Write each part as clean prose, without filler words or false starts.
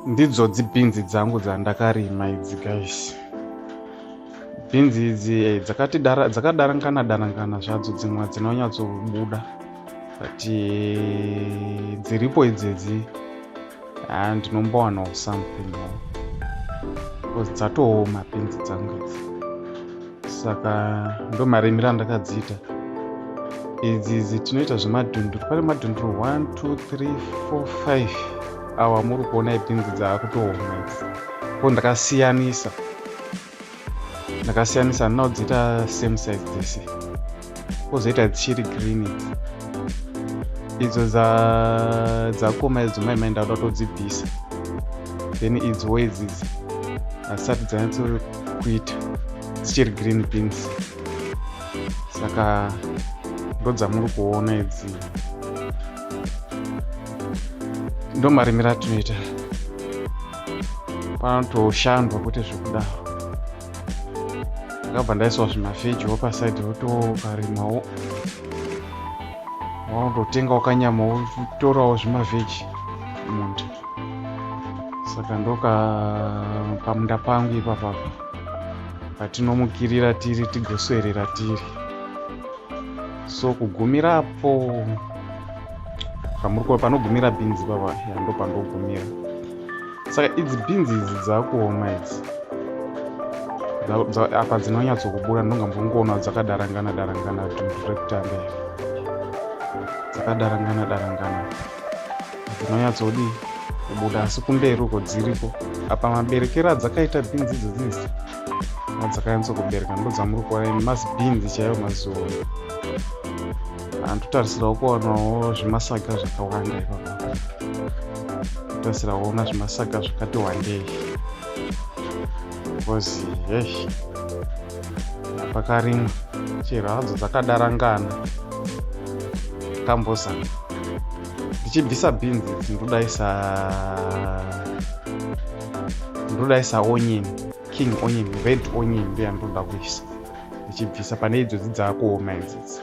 Ndidzodzi bhinzi dzangu dzandakarima idzi, guys. Bhinzi idzi dzakati dzakadarangana darangana zvadzo, dzimwe dzinonyatsobuda, but dziripo idzedzi ndinombowanawo something because dzatooma bhinzi dzangu idzi. Saka ndo marimiro andakadziita idzi. Idzi tinoita zvemadhunduru. Pane madhunduru 1, 2, 3, 4, 5. Awa muri kuona ibhinzi dzaakutooma idzi ko. Ndakasiyanisa, handina kudziita same size dzese. Kwozoita dzichiri green idzi, idzo dzakoma idzo, mai ndakuda kutodzibvisa. Then idzowo idzidzi hadzisati dzanyatsokuita, dzichiri green beans. Saka ndodzamuri kuona idzi, ndo marimiro atinoita. Panotoshandwa kwete zvekudaro. Ndakabva ndaisawo zvimavhejiwo pasaidhi, wotokarimawo, waundotengawo kanyama, wotorawo zvimavheji munda. Saka ndoka pamunda pangu ipapapa patinomukirira tiri, tigoswerera tiri. So kugumirapo pamuri kuona panogumira bhinzi papa, ndo pandogumira. Saka idzi bhinzi idzi dzakuoma idzi apa dzinonyatsokubuda. Ndonga mbongoona dzakadarangana darangana. Dhundu rekutanga iri dzakadarangana darangana, dzinonyatsodii kubuda, asi kumberi uko dziriko. Apa maberekero adzakaita bhinzi idzodzi idzi adzakanyatsokubereka, ndo dzamuri kuona, mazibhinzi chaiwo maziona. Handotarisirawo kuwanawo zvimasaga zvakawanda ipapa, totarisira kuona zvimasaga zvakati wandei because hei, pakarimwa chero hadzo dzakadarangana. Kambozama ndichibvisa bhinzi idzi, ndodaisa onion, king onion, red onion, ndo yandoda kuisa. Ndichibvisa pane idzodzi dzaakuoma idzidzi,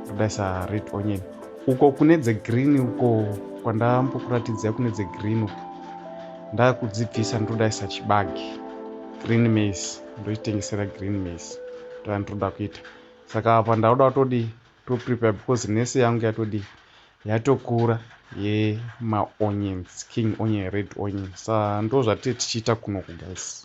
ndodaisa red onion. Uko kune dzegreen, uko kwandambokuratidzai kune dzegreen uko, ndakudzibvisa, ndodaisa chibage, green maize, ndochitengesera green maize. Ndoyandoda kuita. Saka apa ndauda kutodii, toprepare because nursery yangu yatodii, yatokura yemaonions, king onion, red onion. Sa ndo zvatiri tichiita kunoku, guys.